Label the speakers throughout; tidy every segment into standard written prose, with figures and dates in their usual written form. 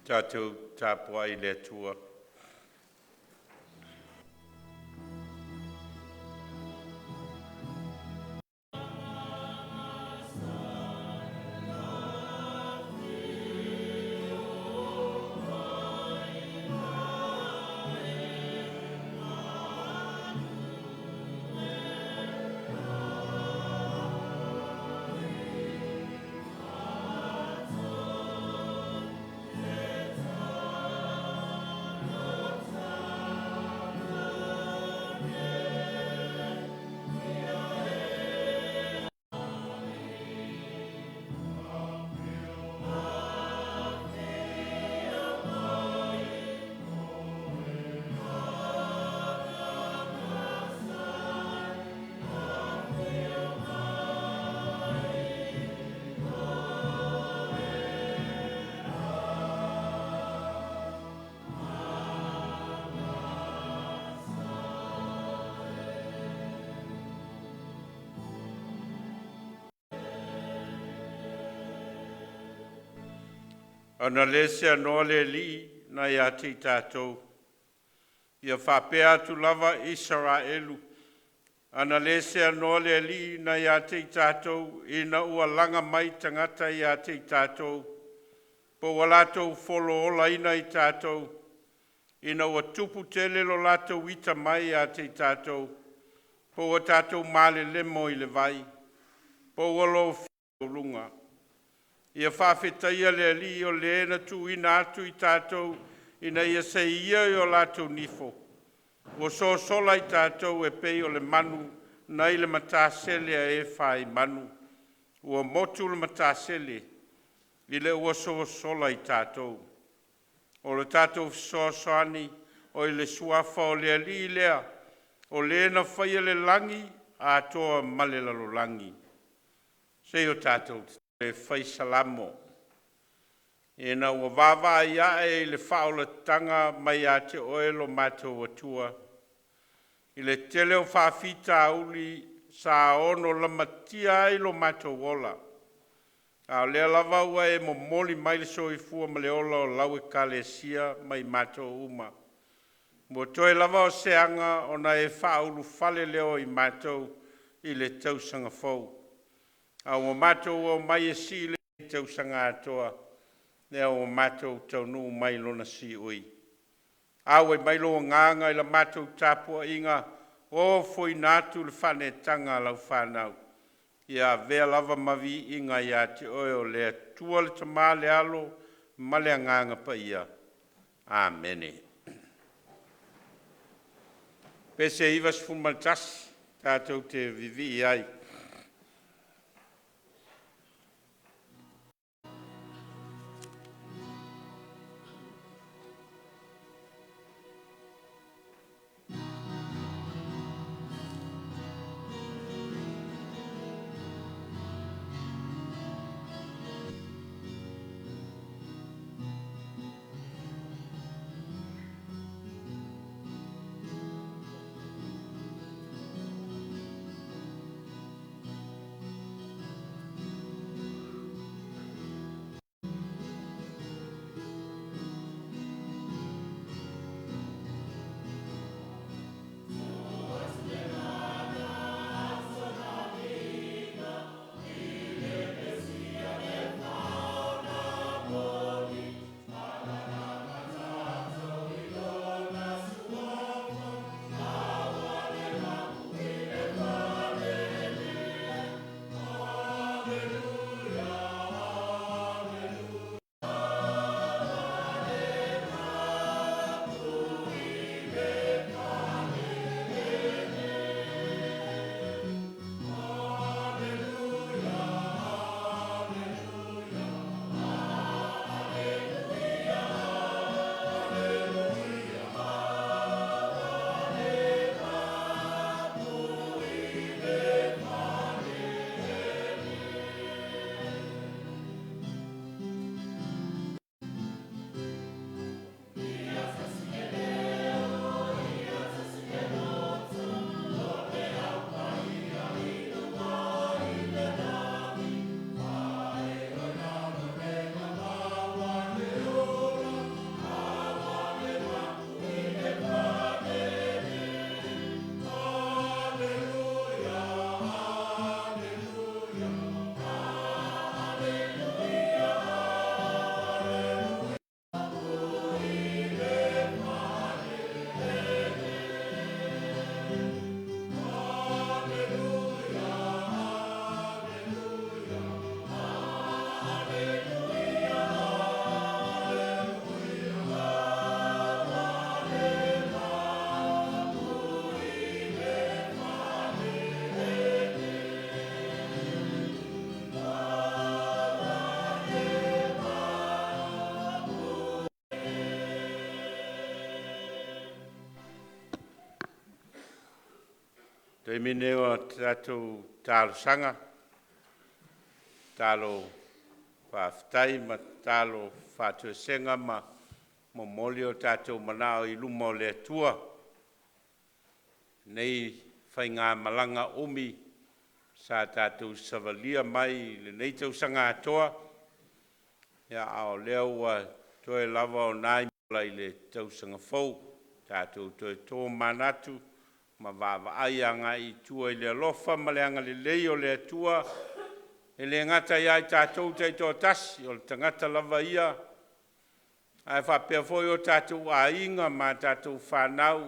Speaker 1: Tatou tapuai i le Atua ona o lē seanoa le Alii na ia te i tatou, ia faapea atu lava Isaraelu, ana le seanoa le Alii nai ia te i tatou ina ua laga mai tagata ia te i tatou, po ua latou fololaina i tatou, ina ua tupu tele lo latou ita mai ia te i tatou, po ua tatou malelemo i le vai, po ua lofia tauluga. Ia faafetaia le Alii o Le na tuuina atu i tatou ina ia seia i o latou nifo, ua sosola i tatou e pei o le manu nai le matasele a Efaimanu, ua motu le matasele ina ua sosola i tatou. O le tatou fesoasoani o i le Suafa o le Alii lea, o Le na faia le lagi atoa ma le lalolagi. Seia o tatou e fai Salamo. Ina ua vaavaai ae i le faaolataga mai ia te Oe lo matou Atua, i le tele o faafitauli sa ono lamatia ai lo matou ola, a o lea lava ua e momoli mai le soifua ma le ola o lau Ekalesia ma i matou uma. Ua toe lava o se aga ona e faaulufale lea o i matou i le tausaga fou, a ua matou omai e sii le tausaga atoa lea ua matou taunuu mai i lona siui. Auai mai lou Agaga i la matou tapuaiga, ofoina atu le faaneetaga a lau fanau, ia avea lava ma viiga ia te Oe, o le Atua le Tama le Alo ma le Agaga Paia. Amene. PSE 91 tatou te vivii ai Taimi nei o tatou talosaga, tatalo faafetai ma tatalo faatoesega ma momoli o tatou manao i luma o le Atua i lenei faigamalaga umi sa tatou savalia mai i lenei tausaga atoa, ia a o lea ua toe lava o nai i le tausaga fou. Tatou toe tomanatu ma vaavaai agai i tua i le alofa ma le agalelei o le Atua, e le gata ia i tatou taitoatasi, o le tagata lava ia, ae faapea foi o tatou aiga ma tatou fanau,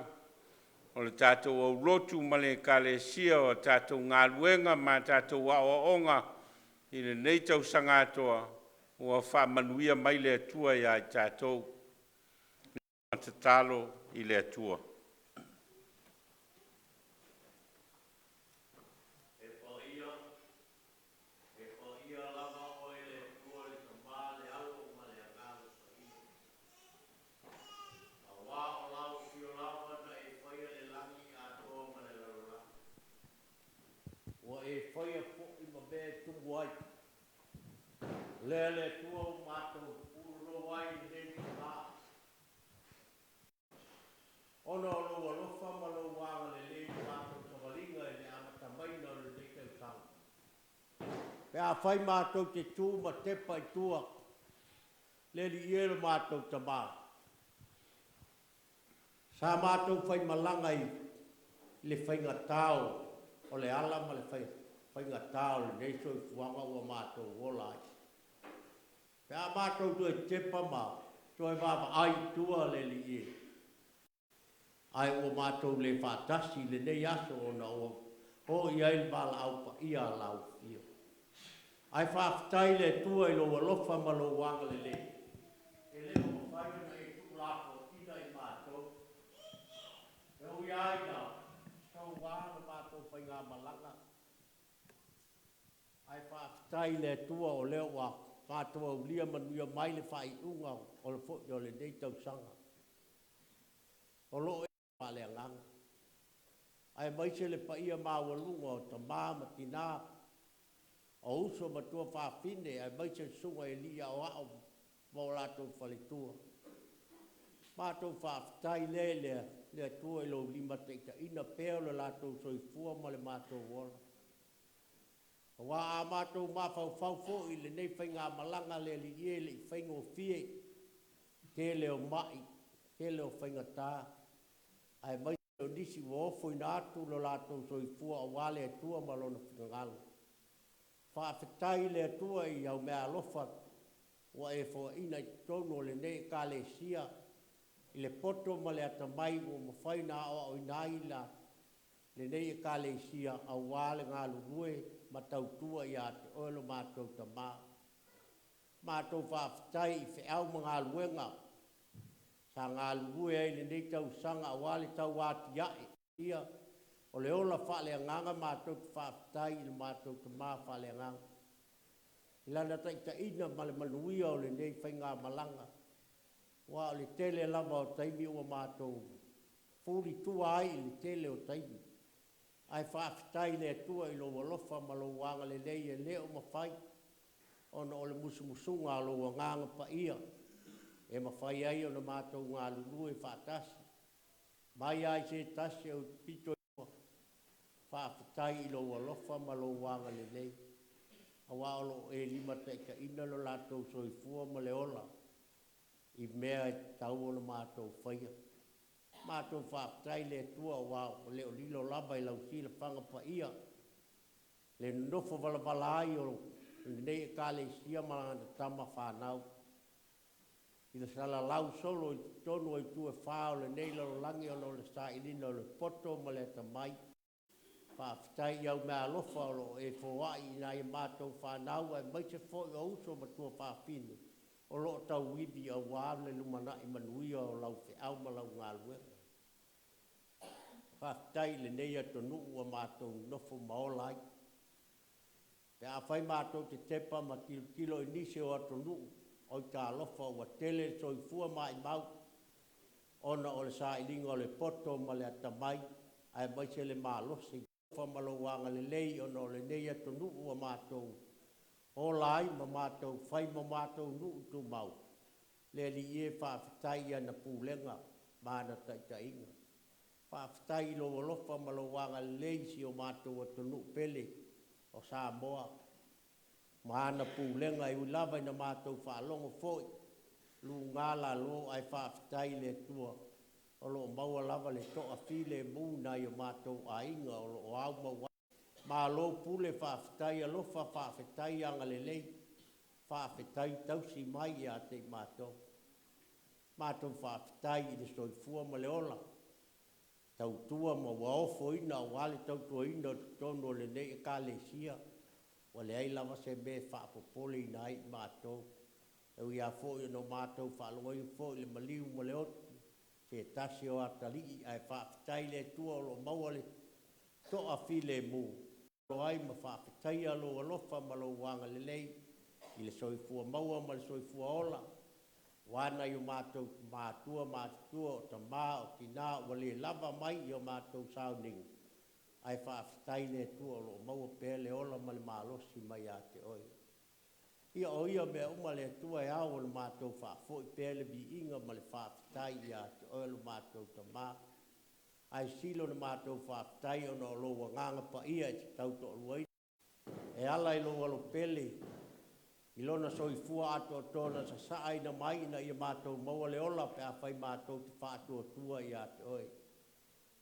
Speaker 1: o le tatou aulotu ma le Ekalesia, o tatou galuega ma tatou aoaoga i lenei tausaga atoa, ua faamanuia mai le Atua ia i tatou. Tatalo i le Atua. E paia, e paia lava oe le Atua le Tama le Alo ma le Agaga Paia, aua o lau afio lava na e faia le lagi atoa ma le lalolagi, ua e faia foi ma mea e tumu ai. O lea le Atua ua matou pulou ai i lenei itula, ona o lou alofa ma lou agalelei i le matou savaliga i le amata maiga o lenei tausaga. Pe afai matou te tu ma tepa i tua, le Alii e lo matou Tama, sa matou faimalaga i le faigata o le ala ma le faigata o lenei soifuaga ua matou ola ai. Pe a matou toe tepa ma toe vaavaai i tua le Alii e, ae ua matou le faatasi i lenei aso ona ua oo i ai le valaau paia a lau Afio. Ae faafetai i le Atua i lou alofa ma lou agalelei, e le o mafai ona e tuulafoaiina i matou. E ui lava ina soua le matou faigamalaga, ae faafetai i le Atua o lea ua matou aulia manuia mai le faaiuga o le foi o lenei tausaga. O lo o faaleagaga, aemaise le paia maualuga o tama ma tina, o uso ma tuafafine, aemaise le susuga i alii aoao ma o latou faletua. Matou faafetai lea i le Atua i lou limataitaiina pea o le latou soifua ma le matou ola. Aua a matou mafaufau foi i lenei faigamalaga le Alii e, e le i faigofie, tele o mai, tele o faigata, aemaise o nisi ua ofoina atu lo latou soifua aua le Atua ma Lona finagalo. Faafetai i le Atua i au meaalofa ua e foaina i totonu o lenei Ekalesia i le poto ma le atamai ua mafai ona aoaoina ai lenei Ekalesia aua le galulue ma tautua ia te oe lo matou Tama. Matou faafetai i feau ma galuega sa galulue ai i lenei tausaga aua le tauatiae ia o le ola faaleagaga. Matou te faafetai i le matou Tama faaleagaga i lana taitaiga ma le manuia o lenei faigamalaga, aua o le tele lava o taimi ua matou fulitua ai i le tele o taimi. Ae faafetai i le Atua i lou alofa ma lou agalelei e le o mafai ona o le musumusuga a lou Agaga Paia e mafai ai ona matou galulue faatasi mai lava i se tasi o pito. Faafetai i lou alofa ma lou agalelei, aua o lo o e limataitaiina lo latou soifua ma le ola i mea e tatau ona matou faia. Matou faafetai i le Atua aua e le o lilo lava i lau silafaga paia le nonofo valavala ai o lenei Ekalesia ma ana tama fanau i le salalau solo i totonu o itu e fa o lenei lalolagi ona o le sailiga o le poto ma le atamai. Faafetai i au meaalofa o lo o e foai i nai a matou fanau, aemaise foi o uso ma tuafafine o lo o tauivi aua le lumanai manuia o lau feau ma lau galuega. Faafetai i lenei atunuu ua matou nonofo ma ola ai. Pe afai matou te tepa ma tilotilo i nisi o atunuu, oi talofa, ua tele le soifua maimau ona o le sailiga o le poto ma le atamai, aemaise le malosi.
Speaker 2: Ma lou agalelei ona o lenei atunuu ua matou ola ai ma matou fai ma matou nuu tumau. Le Alii e, faafetai i ana pulega ma ana taitaiga. Faafetai i lou alofa ma lou agalelei i si o matou atunuu pele o Samoa ma ana pulega, e ui lava ina matou faalogo foi luga lalo, ae faafetai i le Atua o lo o maua lava le toafilemu i nai o matou aiga o lo o aumau ai. Malo pule, faafetai alofa, faafetai agalelei, faafetai tausi mai ia te i matou. Matou faafetai i le soifua ma le ola tautua ma ua ofoina aua le tautuaina o totonu o lenei Ekalesia. Ua leai lava se mea e faapopoleina ai i matou. E ui lava foi ina matou faalogoina foi le maliu ma le oti se tasi o atalii, ae faafetai i le Atua o lo o maua le toafilemu ai ma faafetaia lou alofa ma lou agalelei i le soifua maua ma le soifua ola aua nai o matou matua matutua, o tama o tina ua le lava mai i o matou sauniga, ae faafetai i le Atua o lo o maua pea le ola ma le malosi mai ia te oe. Ia o ia mea uma le Atua e ao ona matou faafoi pea le viiga ma le faafetai ia te oe lo matou Tama. Ae sili ona matou faafetai ona o lou Agaga Paia e te tautoaluaina e ala i lou alopele i lona soifua atoatoa na sasaaina mai ina ia matou maua le ola pe afai matou te faatuatua ia te oe.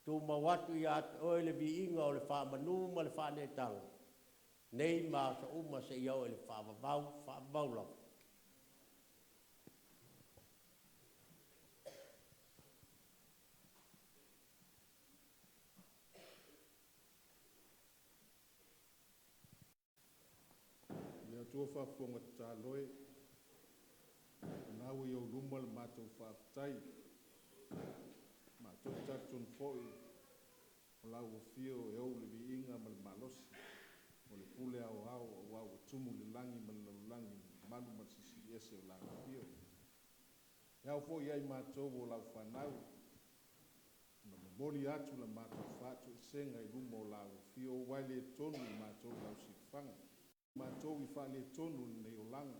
Speaker 2: Tumau atu ia te oe le viiga o le faamanu ma le faaneetaga nei ma aso uma seia oo i le faavavau, faavavau lava.
Speaker 3: Le Atua faafofoga tatalo e, o lena ua i ou luma le matou faafetai, matou te talitonu foi o lau afio e ou le viiga ma le malosi, o le pule aoao aua ua tumu le lagi ma le lalolagi i le mamalu ma le silisili ese o lau afio. E ao foi ia i matou o lau fanau ona momoli atu la matou faatoesega i luma o lau afio, ua e le tonu i matou i lau silafaga. Matou i faaletonu i lenei olaga,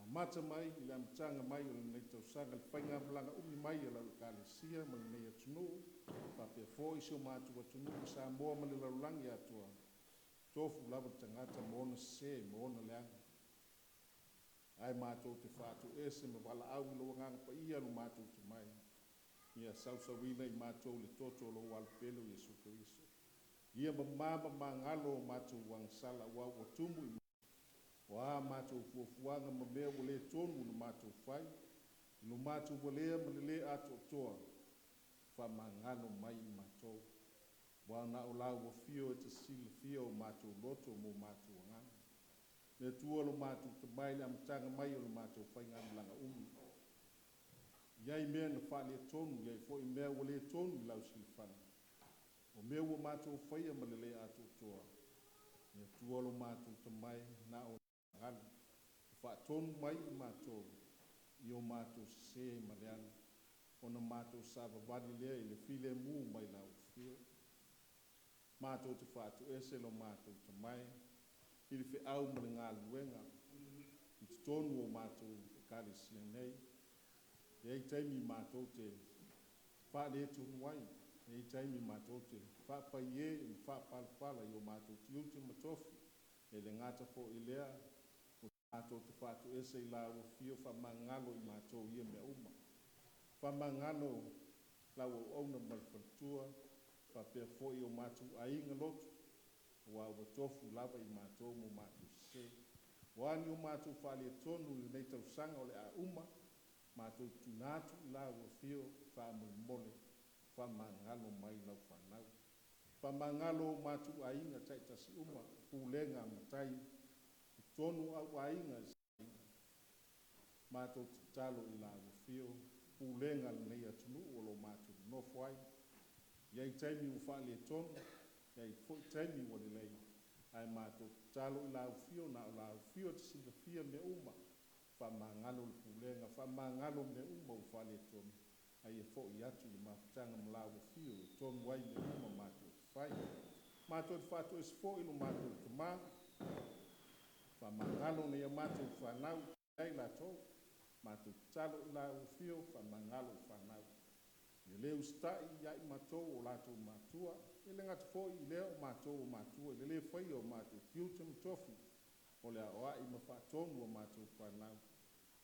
Speaker 3: amata mai i le amataga mai o lenei tausaga, le faigamalaga umi mai a lau Ekalesia ma lenei atunuu, faapea foi si o matou atunuu o Samoa ma le lalolagi atoa. Tofu lava le tagata ma ona sese ma ona leaga, ae matou te faatoese ma valaau i lou Agaga Paia lo matou Tamai, ia sausauina i matou le toto o lou Alopele o Iesu Keriso, ia mamā ma magalo o matou agasala aua ua tumu i o a matou fuafuaga ma mea ua le tonu na matou fai, i lo matou valea ma le lē atoatoa, faamagalo mai i matou. Ua na o lau afio e te silafia o matou loto ma o matou agaga. Le Atua lo matou Tamai, le amataga mai o le matou faigamalaga umi, i ai mea na faaletonu, i ai foi mea ua le tonu i lau silafaga, o mea ua matou faia ma le lē atoatoa, le Atua lo matou Tamai, na o galu faatonu mai i matou i o matou sese ma leaga, ona matou savavali lea i le filemu mai lau afio. Matou te faatoese lo matou Tamai i le feau ma le galuega i totonu o matou Ekalesia nei. E i ai taimi matou te faaletonu ai, e i ai taimi matou te faapaie ma faapalapala i o matou tiute ma tofi, e le gata foi i lea, o matou te faatoese i lau afio, faamagalo i matou ia mea uma. Faamagalo lau auauna ma le faletua, faapea foi o matou aiga lotu, ua ua tofu lava i matou mo matou sese. Ua ni o matou faaletonu i lenei tausaga o le a uma, matou tuuina atu i lau afio, faamolemole faamagalo mai lau fanau. Faamagalo o matou aiga taitasi uma, pulega a matai i totonu au aiga, matou tatalo i lau afio, pulega lenei atunuu o lo matou nofo ai. I ai taimi ua faaletonu, i ai foi taimi ua lelei, ae matou tatalo i lau afio, na o lau afio te silafia mea uma, faamagalo le pulega, faamagalo mea uma ua faaletonu, ae ia foi atu i le mafutaga ma lau afio e tonu ai mea uma matou te fai. Matou te faatoese foi lo matou tamā, faamagalo nei a matou fanau ai latou, matou tatalo i lau afio, faamagalo i fanau. Ia le usitai ia i matou o latou matua, e le gata foi i lea o matou o matua i le le faia o matou tiute ma tofi, o le aoai ma faatonu o matou fanau,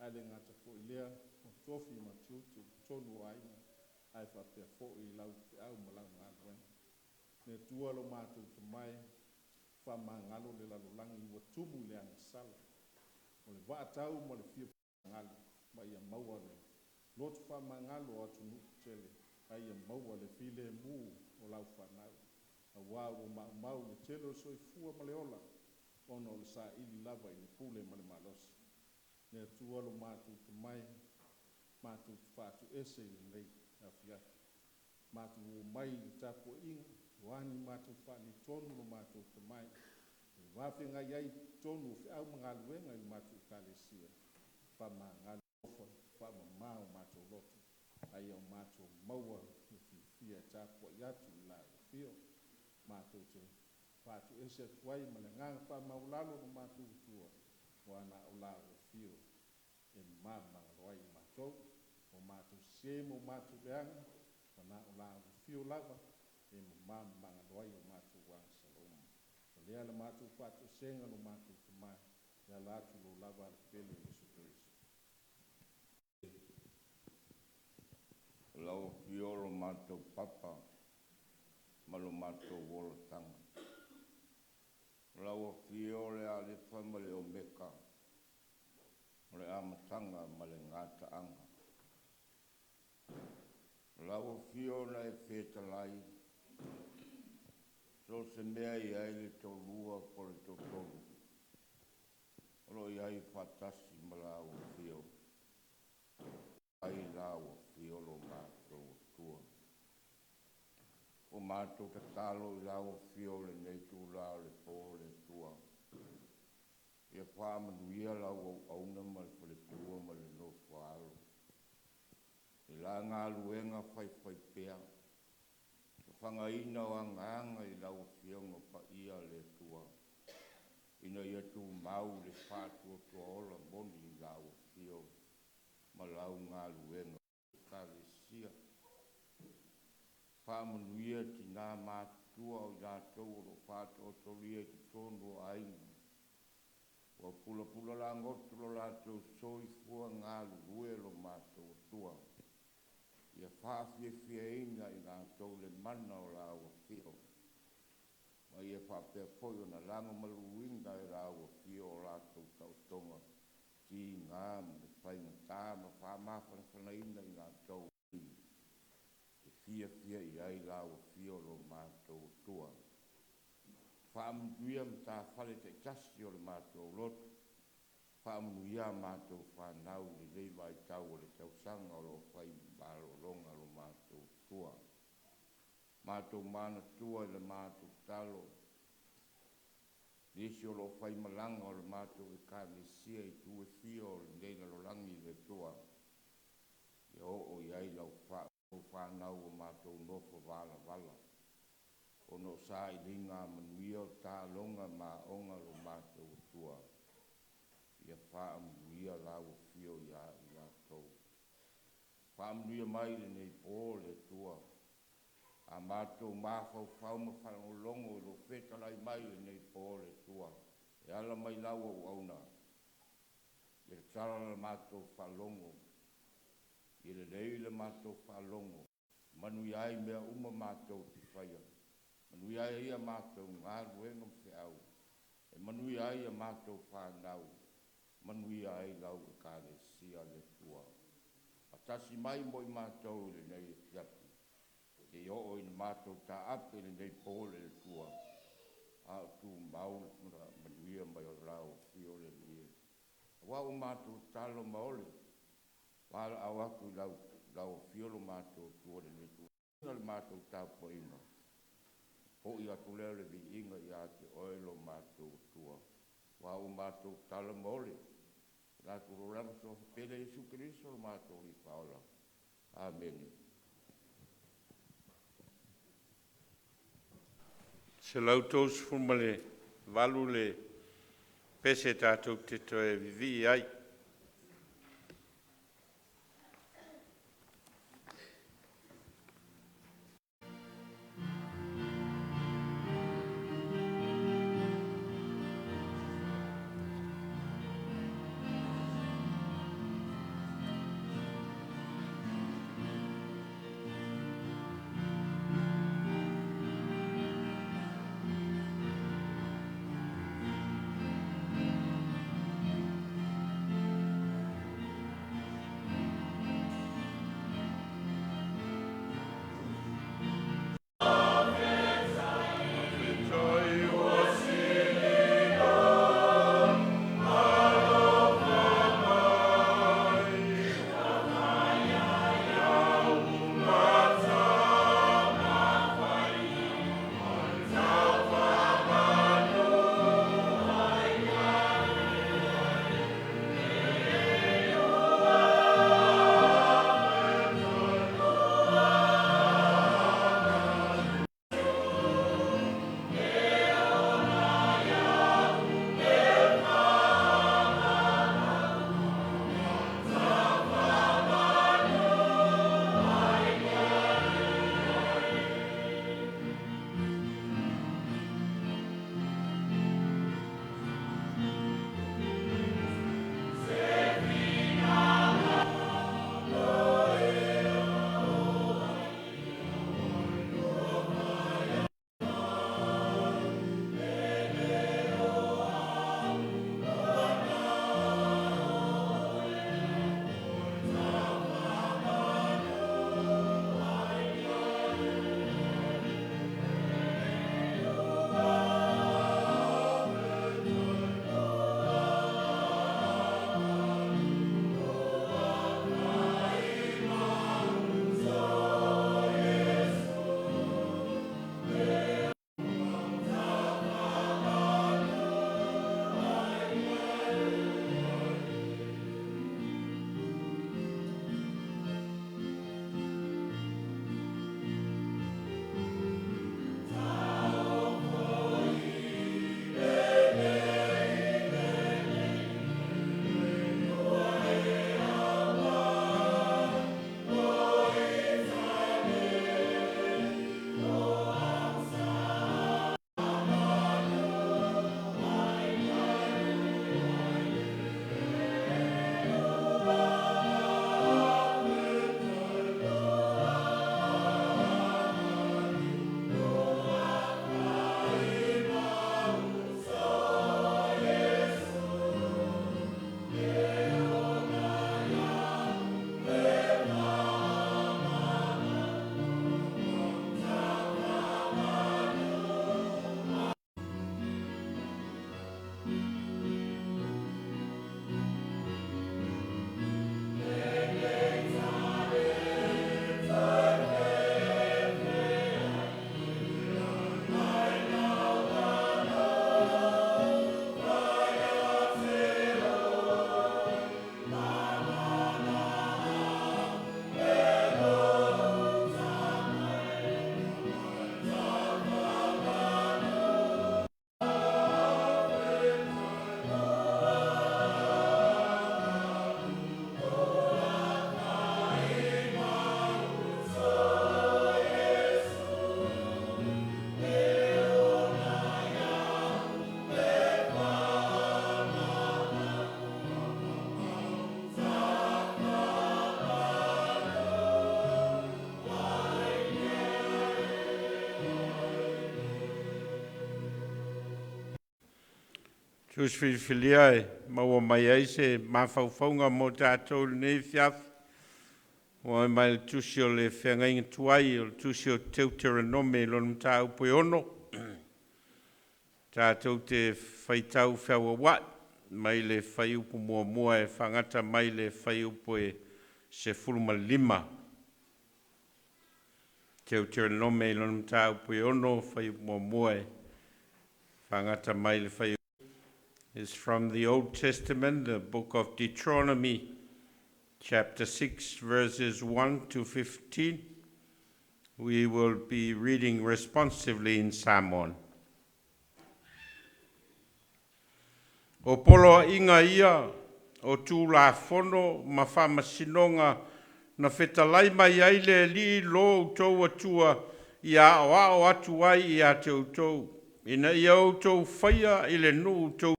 Speaker 3: ae le gata foi i lea o tofi ma tiute i totonu o aiga, ae faapea foi i lau feau ma lau galuega. Le Atua lo matou tamae, faamagalo le lalolagi ua tumu i le agasala, o le vaatau ma le fia faamagalo, ma ia maua le loto faamagalo o atunuu tele, a ia maua le filemu o lau fanau, auā ua maumau le tele o le soifua ma le ola, ona o le saili lava i le pule ma le malosi. Le Atua lo matou tamae, matou te faatoese i lenei afiafi, matou omai i le tapuaiga, o a ni matou faaletonu lo matou tamae, e vafeagai ai i totonu o feau ma galuega i le matou Ekalesia, faamagalo, faamama o matou loto, a ia o matou maua le fiafia e tapuai atu i lau afio. Matou te faatoese atu ai ma le agaga faamaualalo lo matou Atua, ua na o lau afio e mamagalo ai i matou, o matou sese ma o matou leaga, ua na o lau afio lava e mamagalo ai o matou agasala uma. O lea le matou faatoesega lo matou tamae, e ala atu lo lava alapele Iesu Keriso.
Speaker 4: Lau afio lo matou papa ma lo matou olataga. Lau afio le Alefa ma le Omeka, o le amataga ma le gataaga. Lau afio na e fetalai, so o se mea e i ai le toalua po o le toatolu, o lo o i ai faatasi ma lau afio, ai lau afio lo matou Atua. Ua matou tatalo i lau afio i lenei itula o le po le Atua, ia faamanuia lau auauna ma le faletua ma le nofo a alo i la galuega faifaipea, fafagaina o agaga i lau Afioga Paia a le Atua, ina ia tumau le faatuatuaola moni i lau afio ma lau galuega Ekalesia. Faamanuia tina matutua o i latou o lo o faataotolia i totonu o aiga, ua pulapula lagoto lo latou soifua galulue lo matou Atua, ia faafiafiaina i latou i le mana o lau Afio, ma ia faapea foi ona lagomaluina e lau Afio o latou taotoga tiga ma le faigata, ma faamafanafanaina i latou e fiafia i ai lau Afio lo matou Atua. Faamanuia matafale taitasi o le matou lotu, faamanuia a matou fanau i lenei vaitau o le tausaga o lo o fai malologa lo matou Atua. Matou manatua i le matou tatalo nisi o lo o faimalaga o le matou Ekalesia i itu e fia o lenei lalolagi le Atua, ia oo i ai lau fanau ua matou nofo valavala ona o sailiga manuia o taaloga ma aoga lo matou Atua, ia faamanuia lau Afio ia i latou. Faamanuia mai lenei po le Atua, a matou mafaufau ma faalogologo i lou fetalai mai lenei po le Atua e ala mai i lau auauna, ia tatala la matou faalogo, ia lelei la matou faalogo, manuia ai mea uma matou te faia, manuia ai a matou galuega ma feau, e manuia ai a matou fanau, manuia ai lau Ekalesia le Atua. Faatasi mai mo i matou i lenei afiafi seia oo ina matou taape i lenei po le Atua, a o tumau le manuia mai o lau Afio le Alii e. Aua ua matou tatalo ma ole valaau atu i lau Afio lo matou Atua i lenei itula o le matou tapuaiga, foi atu lea o le viiga ia te Oe lo matou Atua, aua ua matou tatalo ma ole i la outou lava suafa pele Iesu Keriso lo matou Alii Faaola. Amene.
Speaker 1: 138 le pese tatou te toe vivii ai. Tusi filifilia e maua mai ai se mafaufauga mo tatou i lenei afiafi, ua mai le tusi o le Feagaiga Tuai, o le tusi o Teuteronome i lona mataupu e 6, tatou te faitau feauauai mai le fuaiupu 1 e faagata mai le fuaiupu e 15. Teuteronome i lona mataupu e 6, fuaiupu 1 e faagata mai le fuaiupu is from the Old Testament, the book of Deuteronomy, chapter 6, verses 1 to 15. We will be reading responsively in Samoan. O poloaiga ia o Tulafono ma faamasinoga na fetalai mai ai le Alii lo outou Atua ia aoao atu ai ia te outou, ina ia outou faia i le nuu tou.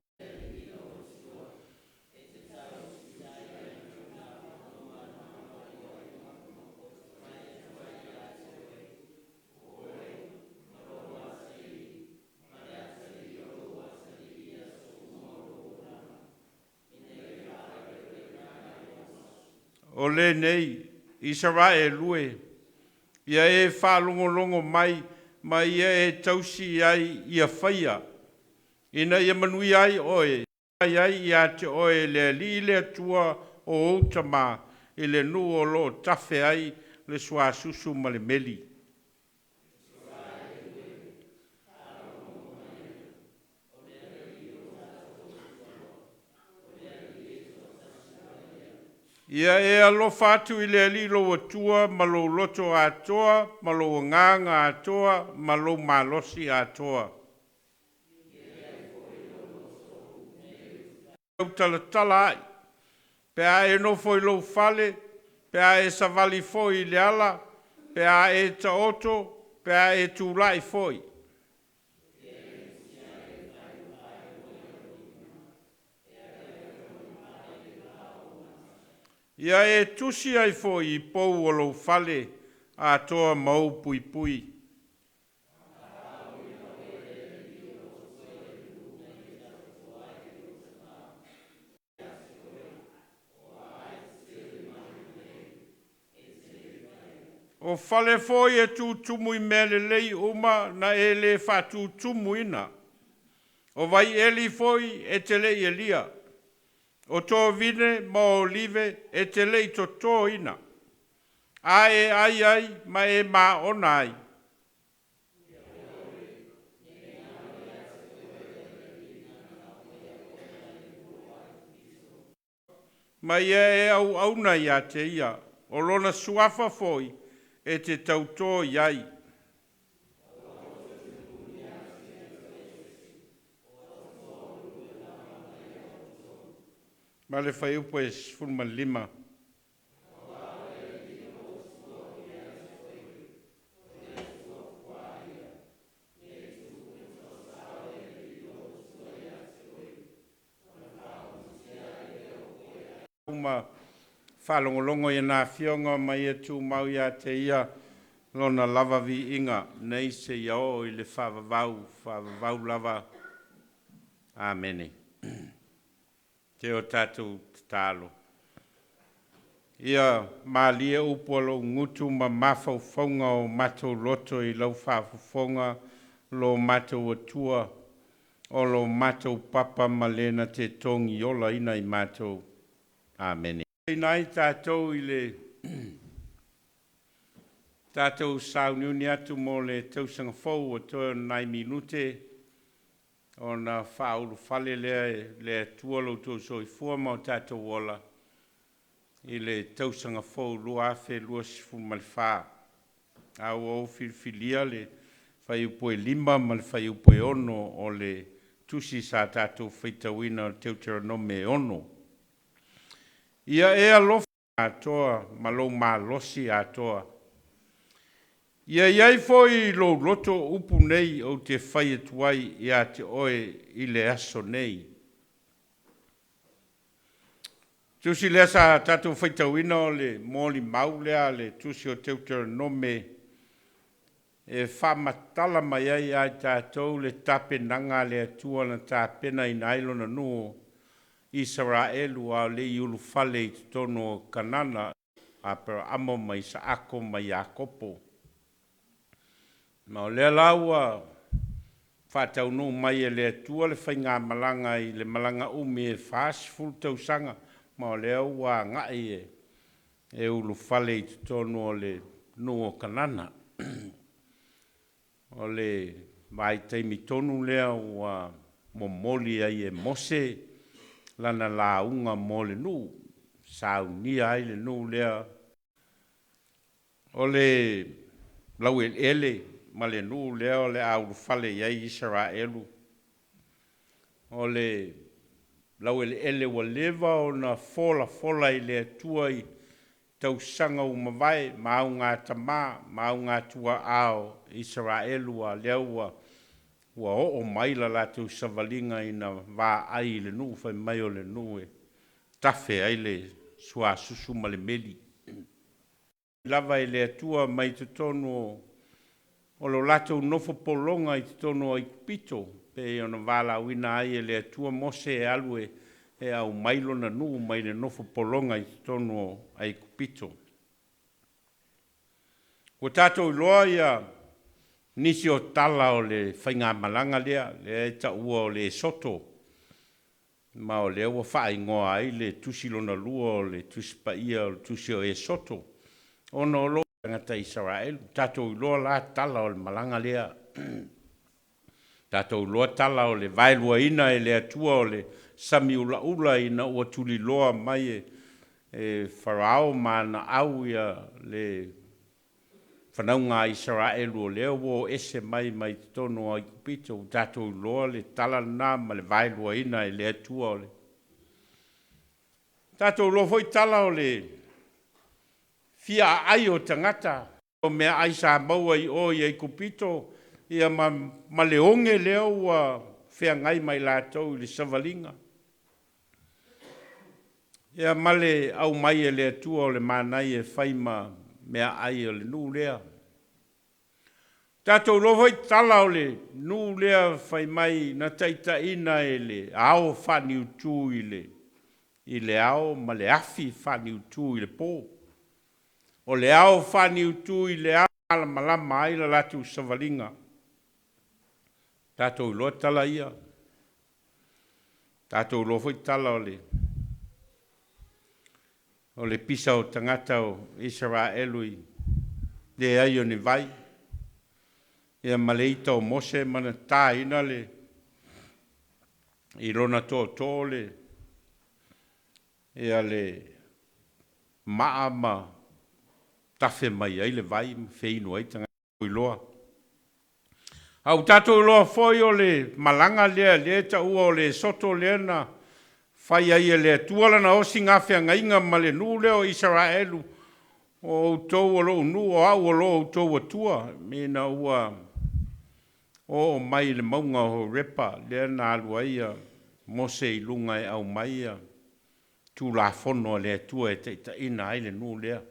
Speaker 1: O lenei, Isaraelu e, ia e faalogologo mai ma ia e tausi i ai ia faia, ina ia manuia ai oe, mai ai ia te oe le Alii le Atua o ou tama i le nuu o lo o tafe ai le suasusu ma le meli. Ia e alofa atu i le Alii lou Atua ma lou loto atoa, ma lou agaga atoa, ma lou malosi atoa. Talatala ai, pe a e nofo i lou fale, pe a e savali foi i le ala, pe a e taoto, pe a e tulai foi. Ia e tusi ai foi i pou o lou fale atoa ma ou puipui. O fale foi e tutumu i mea lelei uma na e le faatutumuina. O vaieli foi e te le i elia. O tovine ma olive e te le i totoina. A e ai ai ma e maona ai. Ma ia e auauna ia te ia, o lona suafa foi e te tautō i ai. Ma le fuaiupu e 15. Ma faalogologo i ana afioga ma ia tumau ia te ia lona lava viiga nei seia oo i le faavavau faavavau lava. Amene. Te o tatou tatalo. Ia malie upu a lou gutu ma mafaufauga o matou loto i lau faafofoga lo matou Atua, o lo matou papa ma lena te togi olaina i matou. Amene. Ina ai tatou i le tatou sauniuni atu mo le tausaga fou ua toe o nai minute ona faaulufale lea e le Atua lo outou soifua ma o tatou ola i le tausaga fou 2024. A ua ou filifilia le fuaiupu e 5 ma le fuaiupu e 6 o le tusi sa tatou faitauina o le Teuteronome e 6. Ia e alofa atoa ma lou malosi atoa. Ia iai foi lou loto upu nei ou te fai atu ai ia te oe i le aso nei. Tusi lea sa tatou faitauina o le molimau lea le tusi o Teuteronome e faamatala mai ai ia i tatou le tapenaga a le Atua na tapenaina ai lona nuu Isaraelu a o le i ulufale i totonu o Kanana, Aperaamo ma Isaako ma Iakopo. Ma o lea la ua faataunuu mai e le Atua le faigamalaga i le malaga umi e 40 tausaga, ma o lea ua agai e ulufale i totonu o le nuu o Kanana. O le vaitaimi tonu lea ua momoli ai e Mose lana lauga mo le nuu, saunia ai le nuu lea o le laueleele ma le nuu lea o le a ulufale i ai Isaraelu. O le laueleele ua leva ona folafola i le Atua i tausaga ua mavae ma augatama ma augatuaa o Isaraelu, a lea ua oo mai la latou savaliga ina vaai i le nuu fai mai o le nuu e tafe ai le suasusu ma le meli. Lava e le Atua mai totonu o lo latou nofo pologa i totonu o Aikupito, pei ona valaauina ai e le Atua Mose e alu e aumai lona nuu mai le nofo pologa i totonu o Aikupito. Ua tatou iloa ia nisi o tala o le faigamalaga lea, lea e taua o le Esoto, ma o lea ua faaigoa ai le tusi lona lua o le Tusi Paia o le Tusi o Esoto, ona o lo tagata Isaraelu. Tatou iloa la tala o le malaga lea. Tatou iloa tala o le vaeluaina e le Atua o le sami ulaula ina ua tuliloa mai e Farao ma ana au ia le fanauga a Isaraelu o lea ua o ese mai mai totonu o Aikupito. Ua tatou iloa le tala lena ma le vaeluaina e le Atua o le. Tatou iloa foi tala o le fia aai o tagata o meaai sa maua i o i Aikupito ia ma le oge lea ua feagai ma i latou i le savaliga. Ia ma le aumai e le Atua o le manai e fai ma meaai o le nuu lea. Tatou iloa foi tala o le nuu lea fai mai na taitaiina e le ao faaniutu i le ao ma le afi faaniutu i le po. O le ao faaniutu i le ao malamalama ai la latou savaliga. Tatou iloa tala ia. Tatou iloa foi tala o le pisa o tagata o Isaraelu i leai o ni vai, ia ma le ita o Mose ma na taina le i lona tootoo le ia le maa ma tafe mai ai le vai ma feinu ai tagata iloa. A ua tatou iloa foi o le malaga lea lea e taua o le Esoto lea na fai ai e le Atua lana osigafeagaiga ma le nuu lea o Isaraelu, o outou o lou nuu, o au o lo outou Atua, ina ua oo mai i le mauga o Horepa lea na alu ai Mose i luga e aumai ia Tulafono a le Atua e taitaiina ai le nuu lea.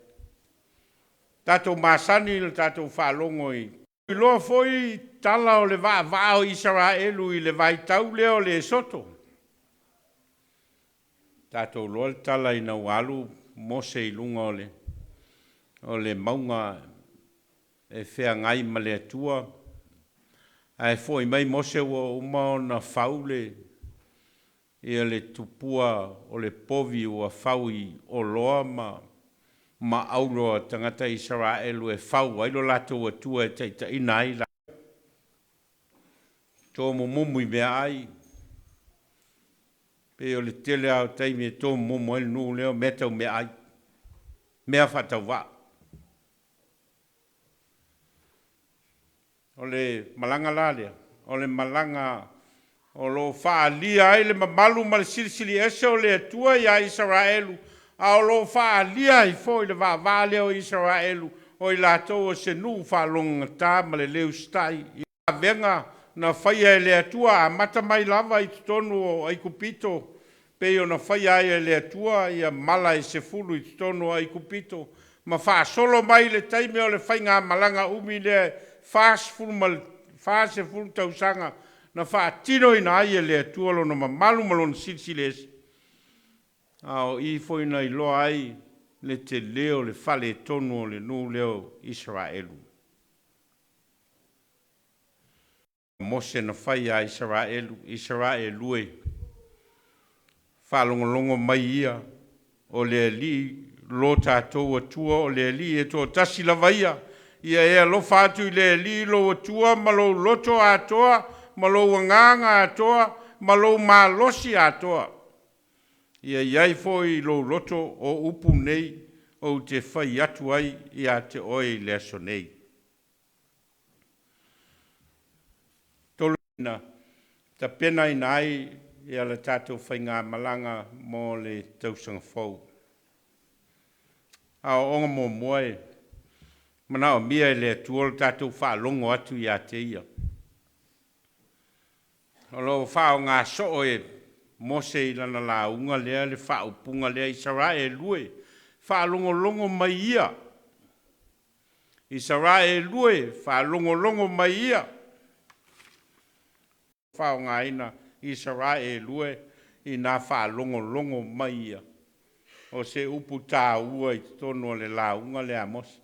Speaker 1: Tatou masani i le tatou faalogo i iloa foi tala o le vaavaa o Isaraelu i le vaitau lea o le Esoto. Tatou iloa le tala ina ua alu Mose i luga o le mauga e feagai ma le Atua, ae foi mai Mose ua uma ona fau le ia le tupua o le povi ua fau i oloa ma auro a tagata Isaraelu e fau ai lo latou Atua e taitaiina ai la tomumumu i meaai. Pei o le tele lava o taimi e tomumumu ai le nuu lea o mea tau meaai, mea faatauvaa. O le malaga la lea, o le malaga o lo o faaalia ai le mamalu ma le silisili ese o le Atua iā Isaraelu, a o lo o faaalia ai foi le vaavaa lea o Isaraelu, o i latou o se nuu faalogogata ma le le usitai i avega na faia e le Atua, amata mai lava i totonu o Aikupito, pei ona faia ai e le Atua ia mala e 10 i totonu o Aikupito, ma faasolo mai i le taimi o le faigamalaga umi lea e 40 tausaga na faatinoina ai e le Atua lona mamalu ma lona silisili ese, a o i foi na iloa ai le tele o le faaletonu o le nuu lea o Isaraelu. Mose na fai ia Isaraelu, Isaraelu e, faalogologo mai ia, o le Alii lo tatou Atua, o le Alii e toatasi lava ia, ia e alofa atu i le Alii lou Atua ma lou loto atoa, ma lou agaga atoa, ma lou malosi atoa. Ia i ai foi i lou loto o upu nei ou te fai atu ai ia te oe i le aso nei. Tolu na tapenaina ai ia le tatou faigamalaga mo le tausaga fou. Aoaoga muamua e manaomia e le Atua lo tatou faalogo atu ia te Ia. O lo o faaaoga soo e Mose i lana lauga lea le faaupuga lea, Isaraelu e, faalogologo mai ia. Isaraelu e, faalogologo mai ia. Faaaogaina Isaraelu e ina faalogologo mai ia. O se upu taua i totonu o le lauga lea a Mose.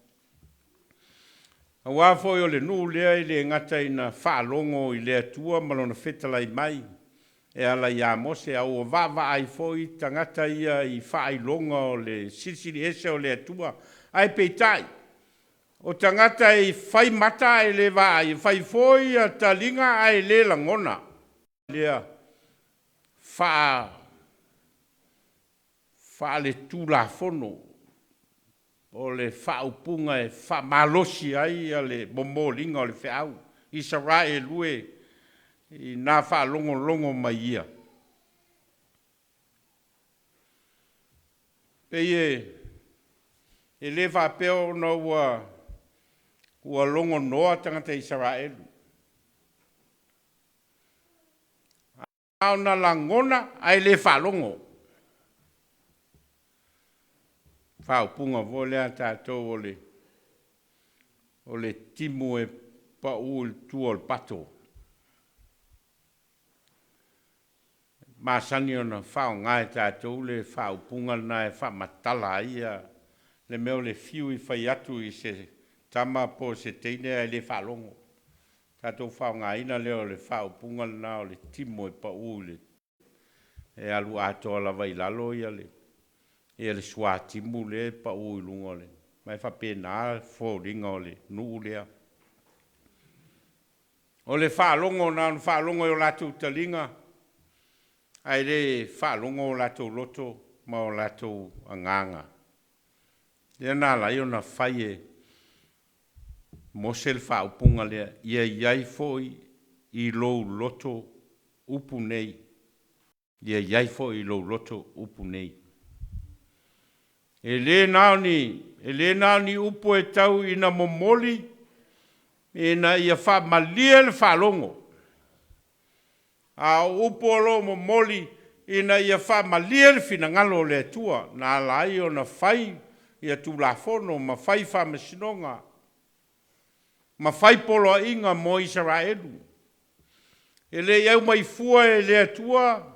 Speaker 1: Aua foi o le nuu lea e le gata ina faalogo i le Atua ma lona fetalai mai e ala ia Mose, a ua vaavaai foi tagata ia i faailoga o le Silisili Ese o le Atua. Ae peitai, o tagata e fai mata ae le vaai, e fai foi taliga ae le lagona. Lea faaletulafono o le faaupuga e faamalosi ai le momoliga o le feau. Isaraelu e, ina faalogologo mai ia. Pei e le faapea ona ua logonoa tagata Isaraelu, a ona lagona ae le faalogo. Faaupuga foi lea a tatou o le timu e pau i tua o le pato. E masani ona faaaoga e tatou le faaupuga lena e faamatala ai le mea o le fiu e fai atu i se tama po o se teine ae le faalogo. Tatou faaaogaina lea o le faaupuga lena o le timu e pau i le e alu atoa lava i lalo le suatimu lea e pau i luga o le. Ma e faapena foliga o le nuu lea. O le faalogo na ona faalogo i o latou taliga, ae le faalogo o latou loto ma o latou agaga. Lea na ala ai ona fai e Mose le faaupuga lea, ia i ai foi i lou loto upu nei. Ia i ai foi i lou loto upu nei. E le na o ni upu e tau ina momoli ina ia faamalie le faalogo, a o upu o lo o momoli ina ia faamalie le finagalo o le Atua, na ala ai ona fai ia Tulafono ma fai faamasinoga ma fai poloaiga mo Isaraelu. E le i aumai fua e le Atua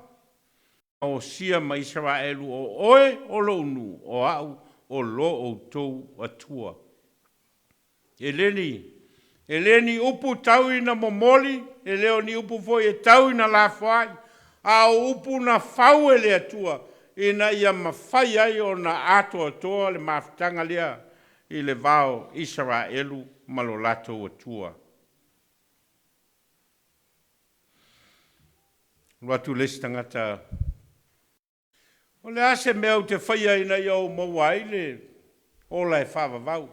Speaker 1: osia ma Isaraelu, o oe o lou nuu, o au o lo outou Atua. E le ni upu tau ina momoli, e le o ni upu foi e tau ina lafoai, a o upu na fau e le Atua ina ia mafai ai ona atoatoa le mafutaga lea i le va o Isaraelu ma lo latou Atua. Alu atu le isi tagata, o le a se mea ou te faia ina ia ou maua ai le ola e faavavau?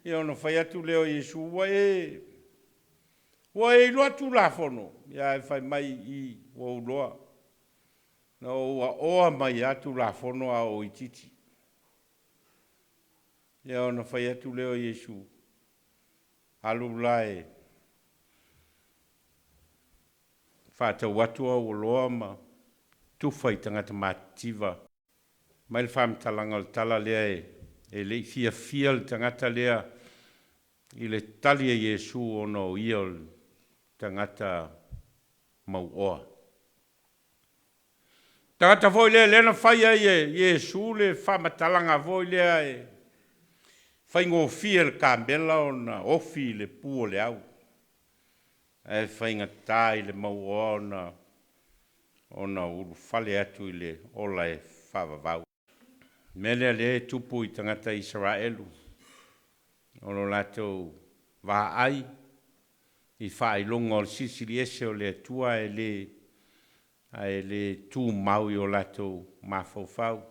Speaker 1: Ia ona fai atu lea o Iesu, ua e iloa Tulafono? Ia ae fai mai i, ua ou iloa. Na ou aoa mai lava Tulafono a o itiiti. Ia ona fai atu lea o Iesu, alu la e faatau atu au oloa ma tufa i tagata matitiva. Mai le faamatalaga o le tala lea e le i fiafia le tagata lea i le tali a Iesu ona o ia o le tagata mauoa. Tagata foi lea lea na fai ai e Iesu le faamatalaga foi lea e faigofie le kamela ona ofi i le pu o le au, ae faigata i le mauoa ona ulufale atu i le ola e faavavau. O le mea lea lea e tupu i tagata Isaraelu, o lo latou vaai i faailoga o le Silisili Ese o le Atua ae le tumau i o latou mafaufau.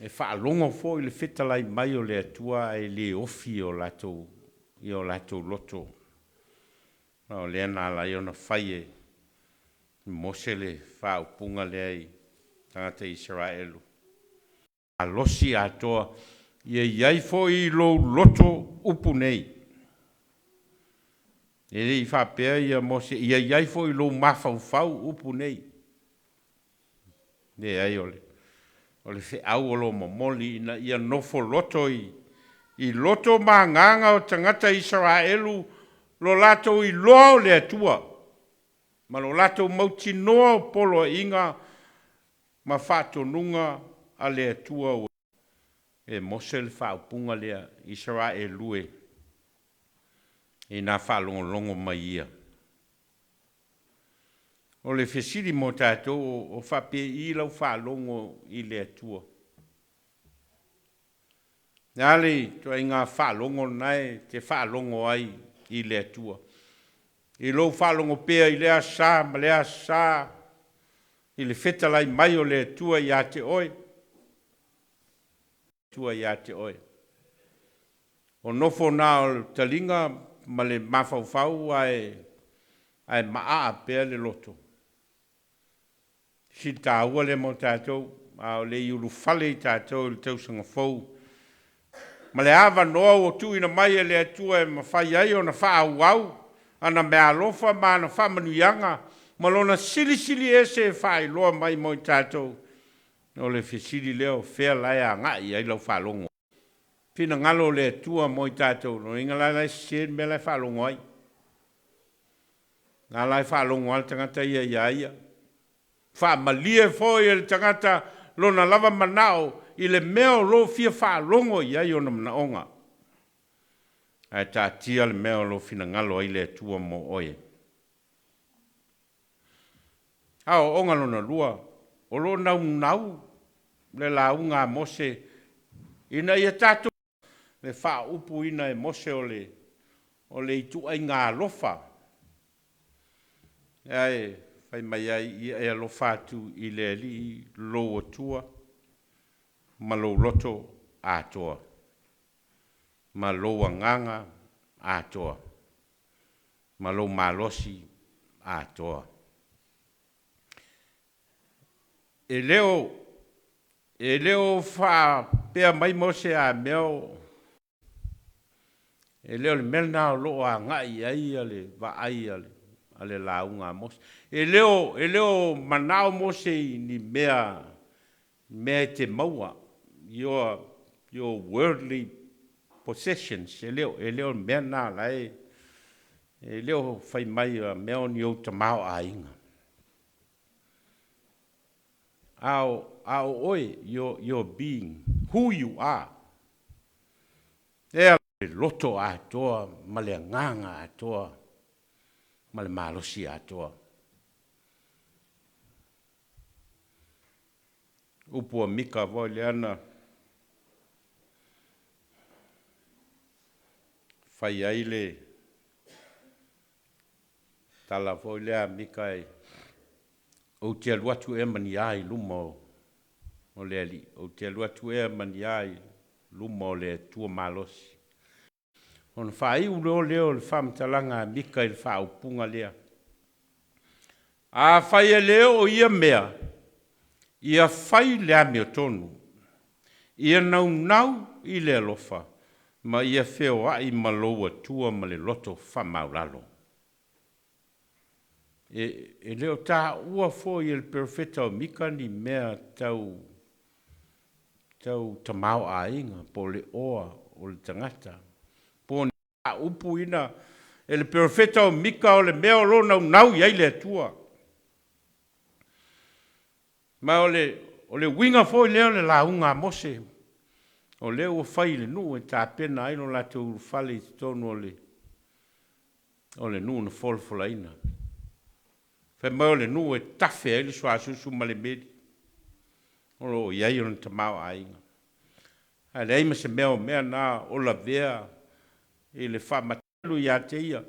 Speaker 1: E faalogo foi le fetalai mai o le Atua ae le ofi i o latou loto. O lea na ala ai ona fai e Mose le faaupuga lea i tagata Isaraelu. Malosi atoa, ia i ai foi i lou loto upu nei. E le i faapea ia Mose, ia i ai foi i lou mafaufau upu nei. Leai, o le, o le feau o lo o momoli ina ia nofo loto i, i loto ma agaga o tagata Isaraelu lo latou iloa o le Atua ma lo latou mautinoa o poloaiga ma faatonuga a le Atua ua e Mose le faaupuga lea, Isaraelu e, ina faalogologo mai ia. O le fesili mo tatou, o faapei lau faalogo i le Atua? Le a le ituaiga faalogo lena e te faalogo ai i le Atua? I lou faalogo pea i lea aso Sa ma lea aso Sa i le fetalai mai o le Atua ia te oe, Atua ia te oe. O nofo na o le taliga ma le mafaufau ae ae maa pea le loto. Sili taua lea mo tatou, a o le i ulufale i tatou i le tausaga fou ma le avanoa ua tuuina mai e le Atua e mafai ai ona faaauau ana meaalofa ma ana faamanuiaga ma Lona silisili ese e faailoa mai mo i tatou. O le fesili lea, o fea la e agai i ai lau faalogo? Finagalo o le Atua mo i tatou, lona uiga la la e sese le mea la e faalogo ai. Na la e faalogo lava le tagata ia iā ia. Faamalie foi e le tagata lona lava manao i le mea o lo o fia faalogo i ai ona manaoga. Ae taatia le mea o lo o finagalo ai le Atua mo oe. Aoaoga lona lua, o lo o naunau le lauga a Mose ina ia tatou le faaupuina e Mose o le o le ituaiga alofa ae fai mai ai, ia e alofa atu i le Alii lou Atua ma lou loto atoa ma lou agaga atoa ma lou malosi atoa. E le o e le o faapea mai Mose a mea o e le o le mea lena o lo o agai i ai le vaai a le lauga a Mose. E le o e le o manao Mose i ni mea mea e te maua, your worldly possessions, e le o e le o le mea lena la e e le o fai mai a mea o ni ou tamaoaiga. A o a o oe, your being, who you are. E le loto atoa ma le agaga atoa ma le malosi atoa. Upu a Mika foi lea na fai ai le tala foi lea a Mika e, ou te alu atu ea ma ni a i luma o le Alii, ou te alu atu ea ma ni a i luma o le Atua malosi. Ona faaiu loa lea o le faamatalaga a Mika i le faaupuga lea, afai e le oo ia mea, ia fai le amiotonu, ia naunau i le alofa, ma ia feoai ma lou Atua ma le loto faamaualalo. E, e le o taua foi e le perofeta o Mika ni mea tau tau tamaoaiga po o le oa o le tagata po o ni faaupuina e le perofeta o Mika o le mea o lo o naunau i ai le Atua. Ma o le o le uiga foi lea o le lauga a Mose, o lea ua fai i le nuu e tapena ai lo latou ulufale i totonu o le o le nuu na folafolaina. Fai mai o le nuu e tafe ai le suasusu ma le meli, o lo o i ai ona tamaoaiga. Ae leai ma se mea o mea na o lavea i le faamatelu ia te ia.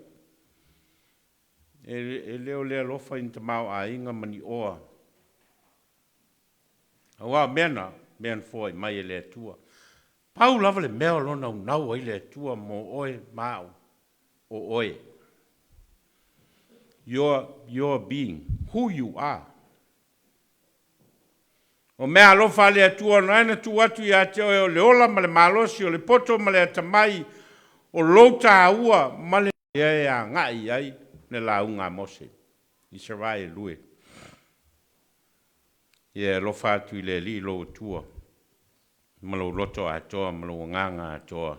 Speaker 1: E, e le o le alofa i ni tamaoaiga ma ni oa. Aua o mea na, mea na foai mai e le Atua. Pau lava le mea o lo o naunau ai le Atua mo oe ma au, o oe. Your being, who you are. O mea alofa a le Atua ona na tuu atu ia te oe o le ola ma le malosi, o le poto ma le atamai, o lou tāua ma le ia e agai ai le lauga a Mose, Isaraelu e. Ia e alofa atu i le Alii lou Atua, ma lou loto atoa, ma lou agaga atoa,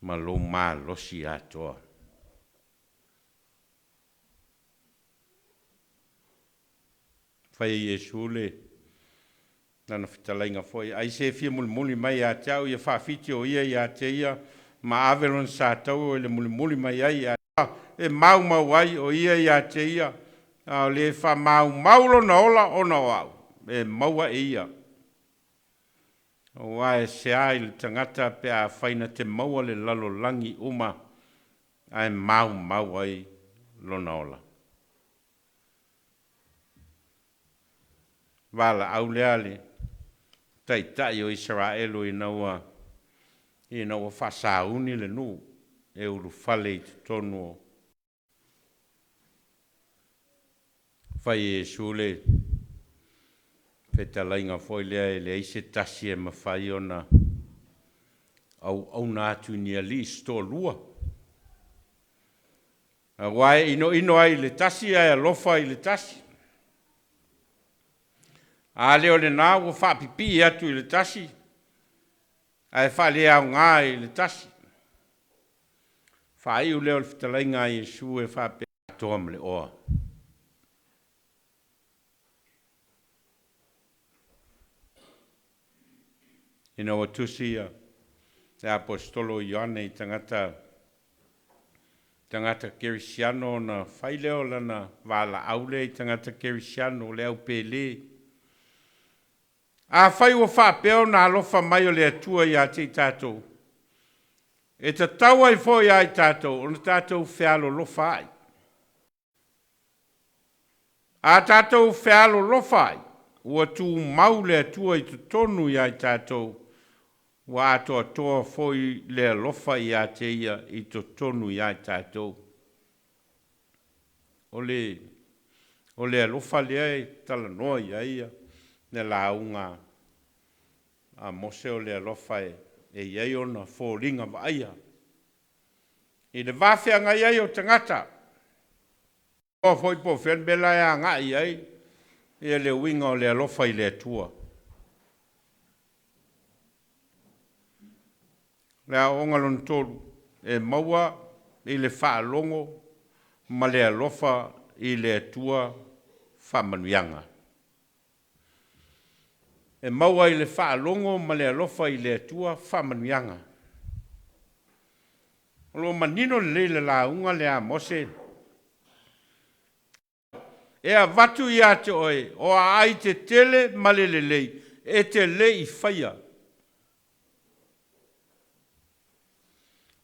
Speaker 1: ma lou malosi atoa. Fai e Iesu le lana fetalaiga foi, ai se fia mulimuli mai ia te au, ia faafiti o ia ia te ia, ma ave lona sa taua i le mulimuli mai ai ia e maumau ai o ia ia te ia, a o le faamaumau lona ola ona o au, e maua e ia. Aua e sea i le tagata pe afai na te maua le lalolagi uma ae maumau ai lona ola. Valaau lea le taitai o Isaraelu ina ua faasauni le nuu e ulufale i totonu o fai e Iesu le fetalaiga foi lea e leai se tasi e mafai ona auauna atu i ni alii se toalua. Aua e inoino ai i le tasi ae alofa i le tasi. A lea o lena ua faapipii atu i le tasi ae faaleaoga i le tasi. Faaiu lea o le fetalaiga a Iesu e faapea atoa ma le oa. Ina ua tusi ia le aposetolo Ioane i tagata kerisiano ona fai lea o lana valaau lea i tagata kerisiano le au pele. Afai ua faapea ona alofa mai o le Atua ia te i tatou, e tatau ai foi ia i tatou ona tatou fealolofa ai. A tatou fealolofa ai, ua tumau le Atua i totonu ia i tatou, ua atoatoa foi le alofa ia te ia i totonu ia i tatou. O le alofa lea e talanoa i ai le lauga a Mose, o le alofa e i ai ona foliga vaaia i le vafeagai ai o tagata. O foi po o fea le mea la e agai ai ia le uiga o le alofa i le Atua. Le aoaoga lona tolu, e maua i le faalogo ma le alofa i le Atua faamanuiaga. E maua i le faalogo ma le alofa i le Atua faamanuiaga. O lo o manino lelei le lauga lea a Mose. E avatu ia te oe o aai tetele ma le lelei e te le i faia.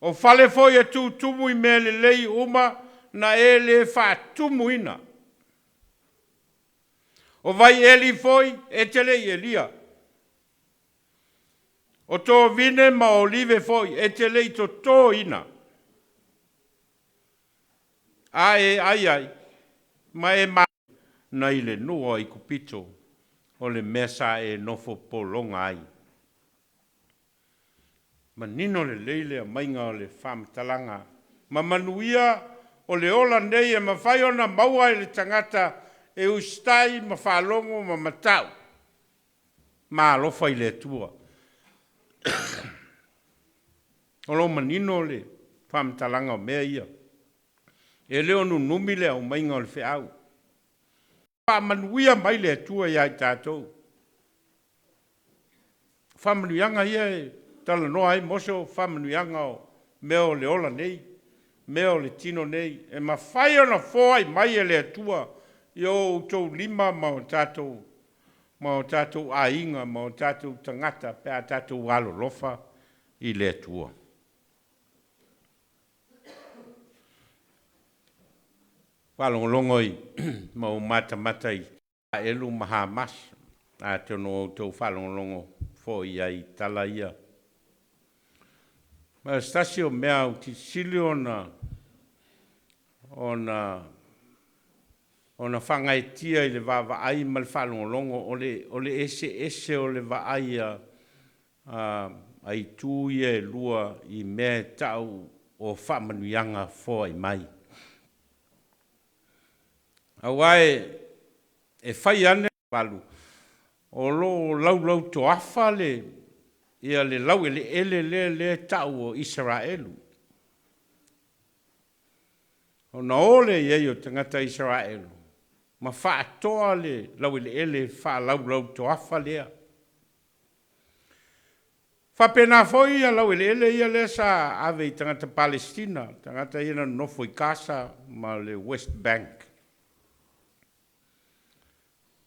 Speaker 1: O fale foi e tutumu i mea lelei uma na e le faatumuina. O vai eli foi e te le i elia. O tovine ma olive foi e te le i totoina. A e ai ai ma e ma nai le nuu i Kupito o le mea sa e nofo pologa ai. Manino lelei le aumaiga o le faamatalaga ma manuia o le ola nei e mafai ona maua e le tagata e usitai ma faalogo ma matau ma alofa i le Atua. O lo o manino le faamatalaga o mea ia. E le o nunumi le aumaiga o le feau. Faamanuia mai le Atua ia i tatou. Faamanuiaga ia e talanoa ai Mose o faamanuiaga o mea o le ola nei, mea o le tino nei, e mafai ona foai mai e le Atua i o outou lima ma o tatou aiga ma o tatou tagata pe a tatou alolofa i le Atua. Faalogologo i ma ou matamata i Elu ma Hamas, atonu o outou faalogologo foi ai i tala ia. Ma o se tasi o mea aupito sili ona ona faagaeetia i le vaavaai ma le faalogologo o le o le eseese o le vaai a a itu ia e lua i mea e ta'u o faamanuiaga foai mai. Auā e fai ane valu o lo o laulautoafa le ia le laueleele lea lea e ta'u o Isaraelu. Ona o lea i ai o tagata Isaraelu ma fa'atoa le laueleele fa'alaulautoafa lea. Faapena foi ia laueleele ia lea sa ave i tagata Palesitina, tagata ia na nonofo i Kasa ma le West Bank.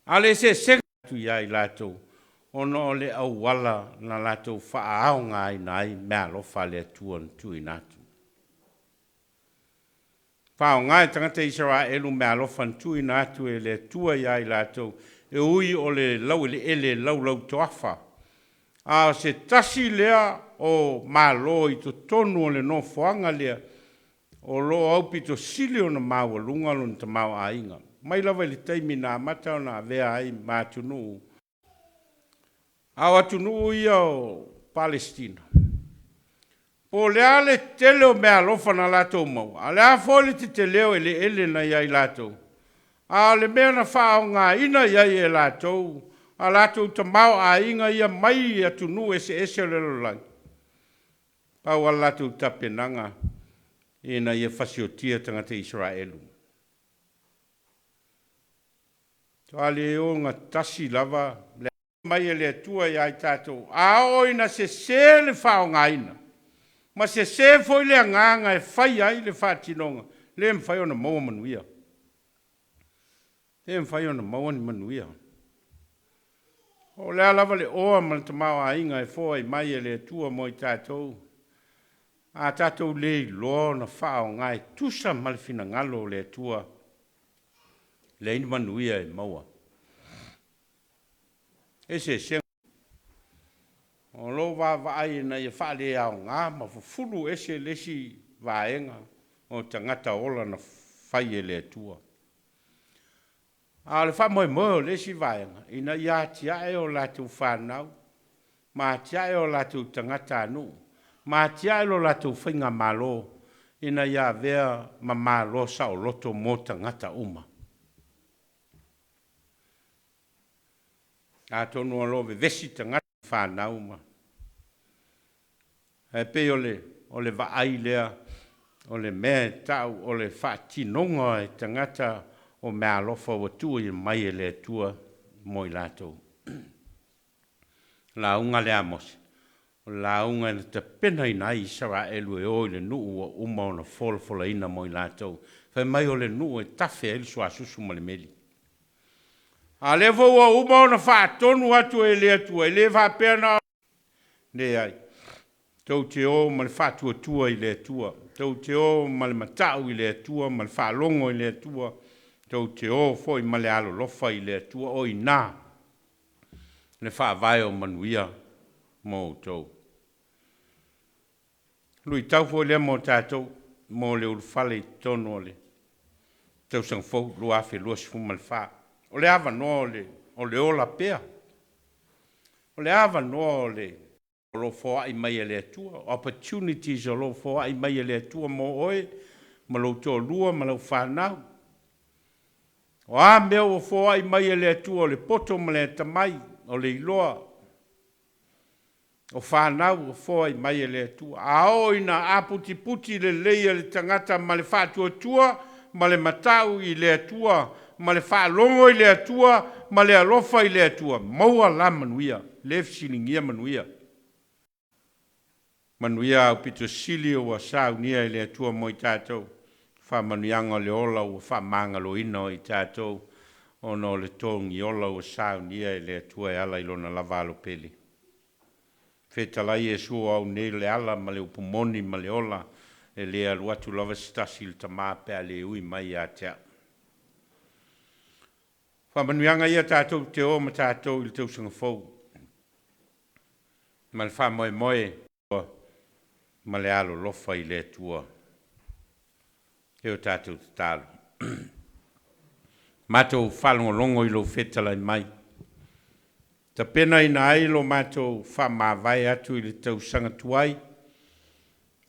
Speaker 1: A o le eseesega atu ia i latou ona o le auala na latou faaaogaina ai meaalofa a le Atua na tuuina atu. Faaaoga e tagata Isaraelu meaalofa na tuuina atu e le Atua ia i latou, e ui o le laueleele laulautoafa, a o se tasi lea o Malo i totonu o le nofoaga lea o lo o aupito sili ona maualuga lona tamaoaiga, mai lava i le taimi na amata ona avea ai ma atunuu. A o atunuu ia o Palesitina, po o le a le tele o meaalofa na latou maua, a o le a foi le tetele o eleele na ia i latou, a o le mea na faaaogaina i ai e latou a latou tamaoaiga ia mai atunuu eseese o le lalolagi, pau lava le latou tapenaga ina ia fasiotia tagata Isaraelu. Matua le ogatasi lava le mai e le Atua ia i tatou, a oo ina sese le faaaogaina, ma sese foi le agaga e fai ai le faatinoga, le mafai ona maua manuia. Le mafai ona maua ni manuia. O le a lava le oa ma le tamaoaiga e foai mai e le Atua mo i tatou, a tatou le iloa ona faaaoga e tusa ma le finagalo o le Atua, leai ni manuia e maua. Eseesega. O lou vaavaai ina ia faaleaoga ma fufulu ese le isi vaega o tagata ola na fai e le Atua. A o le faamoemoe o le isi vaega, ina ia atiae o latou fanau, ma atiae o latou tagatanuu, ma atiae lo latou faigamalo ina ia avea ma Malo saoloto mo tagata uma. Atonu o lo o vevesi tagata fanau ma ae pei o le o le vaai lea o le mea e ta'u o le faatinoga e tagata o meaalofa ua tuuina mai e le Atua mo i latou. Lauga lea a Mose, o le lauga na tapenaina ai Isaraelu e o i le nuu ua uma ona folafolaina mo i latou, fai mai o le nuu e tafe ai le suasusu ma le meli. A o lea foi ua uma ona faatonu atu e le Atua, e le faapea na leai. Tou te o ma le faatuatua i le Atua, tou te o ma le mata'u i le Atua ma le faalogo i le Atua, tou te o foi ma le alolofa i le Atua, o i ina le faavae o manuia mo outou. Luitau foi lea mo tatou mo le ulufale i totonu o le tausaga fou 2024. O le avanoa o le, o le ola pea. O le avanoa o le o lo o foai mai e le Atua, opportunities o lo o foai mai e le Atua mo oe ma lou toalua ma lau fanau. O a mea ua foai mai e le Atua, o le poto ma le atamai, o le iloa, o fanau ua foai mai e le Atua. A oo ina aputiputi lelei e le tagata ma le faatuatua ma le mata'u i le Atua ma le faalogo i le Atua ma le alofa i le Atua, maua la manuia, le fesiligia manuia. Manuia aupito sili ua saunia e le Atua mo i tatou, faamanuiaga o le ola ua faamagaloina o i tatou ona o le togiola ua saunia e le Atua e ala i Lona lava Alo pele. Fetalai Iesu o au nei le ala ma le upu moni ma le ola, e le alu atu lava se tasi i le Tama pe a le ui mai ia te au. Faamanuiaga ia tatou te o ma tatou i le tausaga fou ma le faamoemoe ma le alolofa i le Atua. E o tatou tatalo. Matou faalogologo i lou fetalai mai. Tapenaina ai lo matou faamavae atu i le tausaga tuai,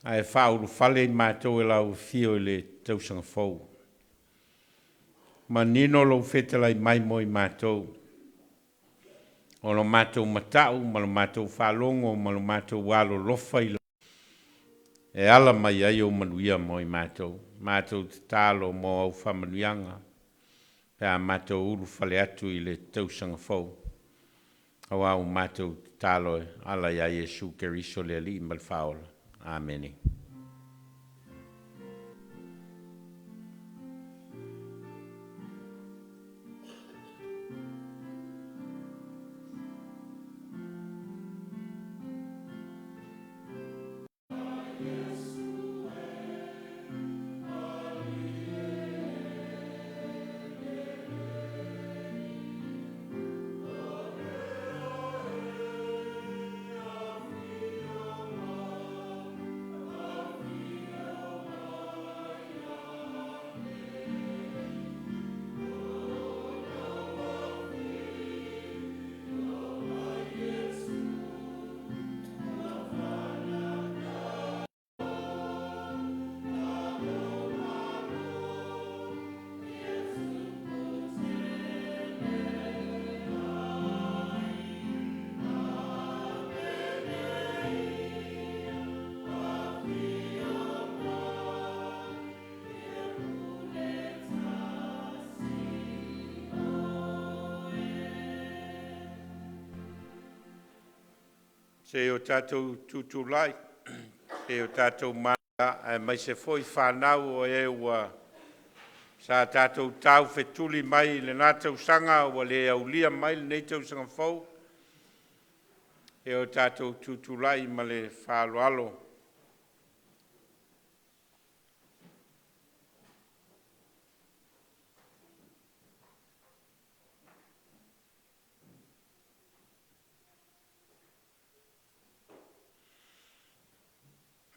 Speaker 1: ae faaulufale i matou e lau afio i le tausaga fou. Manino lou fetalai mai mo i matou, o lo matou matau ma lo matou faalogo ma lo matou alolofa i e ala mai ai ou manuia mo i matou. Matou tatalo mo au faamanuiaga pe a matou ulufale atu i le tausaga fou. Aua ua matou tatalo e ala ia Iesu Keriso le Alii ma le Faaola. Amene. Se i o tatou tutulai, se i o tatou aemaise foi fanau o e ua sa tatou taufetuli mai i lena tausaga ua le aulia mai lenei tausaga fou, e o tatou tutulai ma le faaaloalo.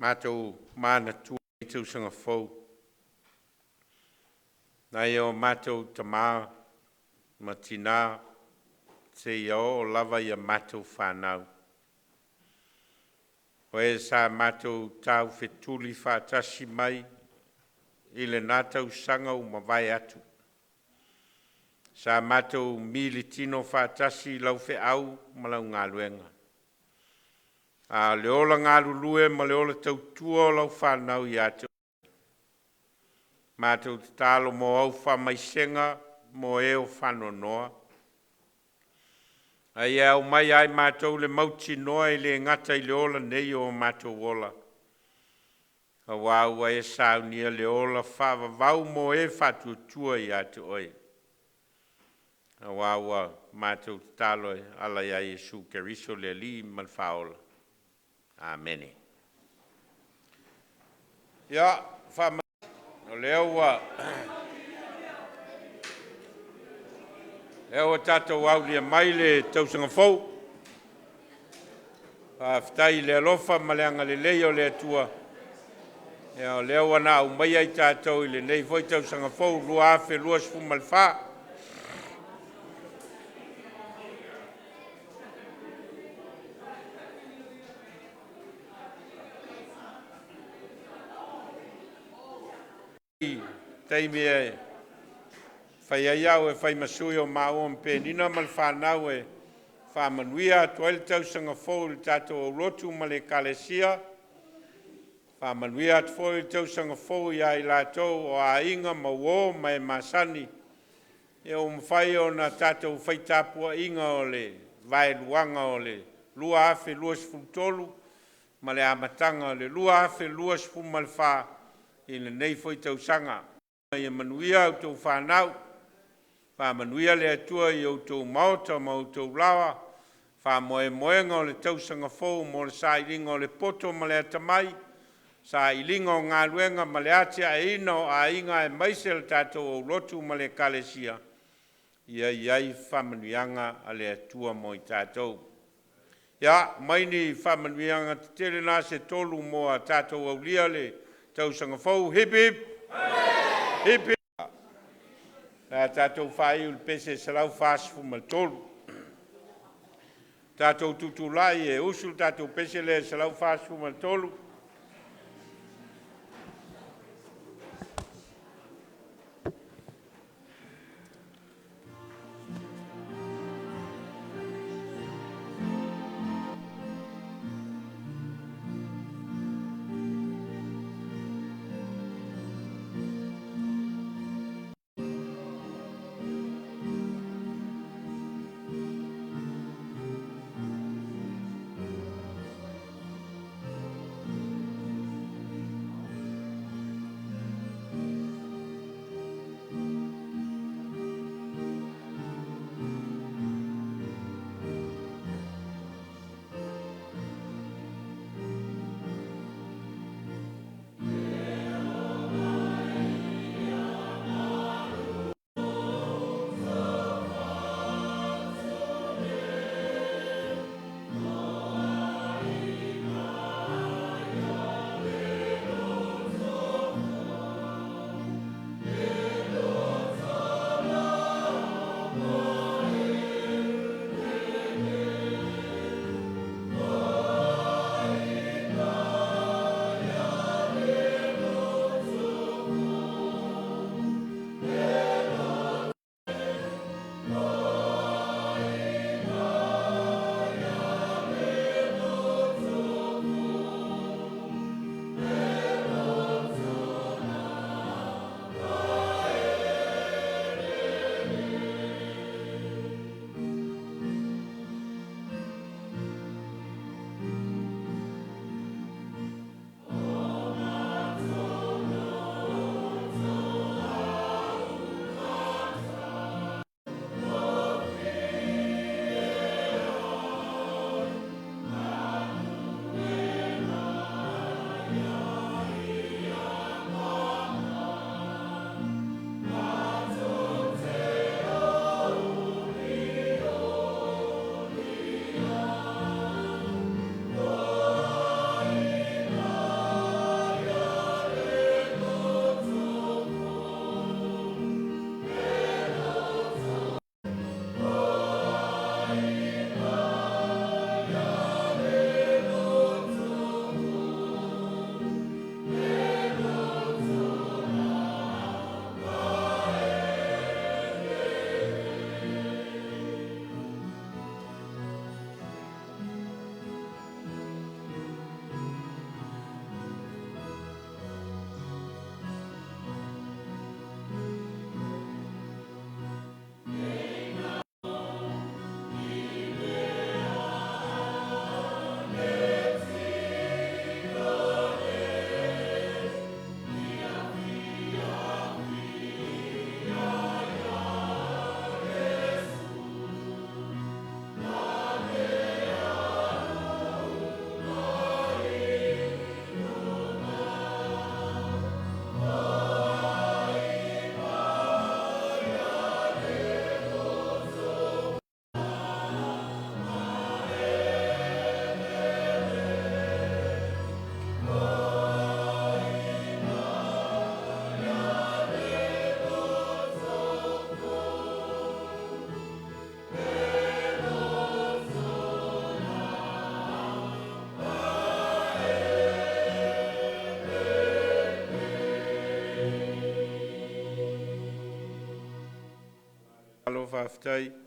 Speaker 1: Matou manatua i tausaga fou nai o matou tama ma tina seia oo lava ia matou fanau. O e sa matou taufetuli faatasi mai i lena tausaga ua mavae atu, sa matou militino faatasi i lau feau ma lau galuega, a o le ola galulue ma le ola tautua o lau fanau ia te oe. Matou tatalo mo au faamaisega mo e o faanoanoa, a ia aumaia ia i matou le mautinoa e le gata i le ola nei o o matou ola, aua ua e saunia le ola faavavau mo e faatuatua ia te Oe, aua ua matou tatalo e ala ia Iesu Keriso le Alii ma le Faaola. Amene. Ia, o lea ua tatou aulia mai le tausaga fou, faafetai i le alofa ma le agalelei o le Atua, o lea ua na aumaia i tatou i lenei foi tausaga fou 2024. Taimi e fai ai au e fai ma sui o maua ma Penina ma le fanau e faamanuia atu ai le tausaga fou i le tatou aulotu ma le Ekalesia, faamanuia atu foi le tausaga fou ia i latou o aiga ma uo ma e masani ua mafai ona tatou fai tapuaiga o le vaeluaga o le 2023 ma le amataga o le 2024 i lenei foi tausaga. Ia manuia a outou fanau, faamanuia le Atua i outou maota ma outou laoa, faamoemoega o le tausaga fou mo le sailiga o le poto ma le atamai, sailiga o galuega ma le atiaeina o aiga aemaise le tatou aulotu ma le Ekalesia, ia i ai faamanuiaga a le Atua mo i tatou. Ia, aumai ni faamanuiaga tetele na se tolu mo a tatou aulia le tausaga fou. Hip hip. Hip hip. Le a tatou faaiu i le pese 143. Tatou tutulai e usu le tatou pese lea 143. Faafetai.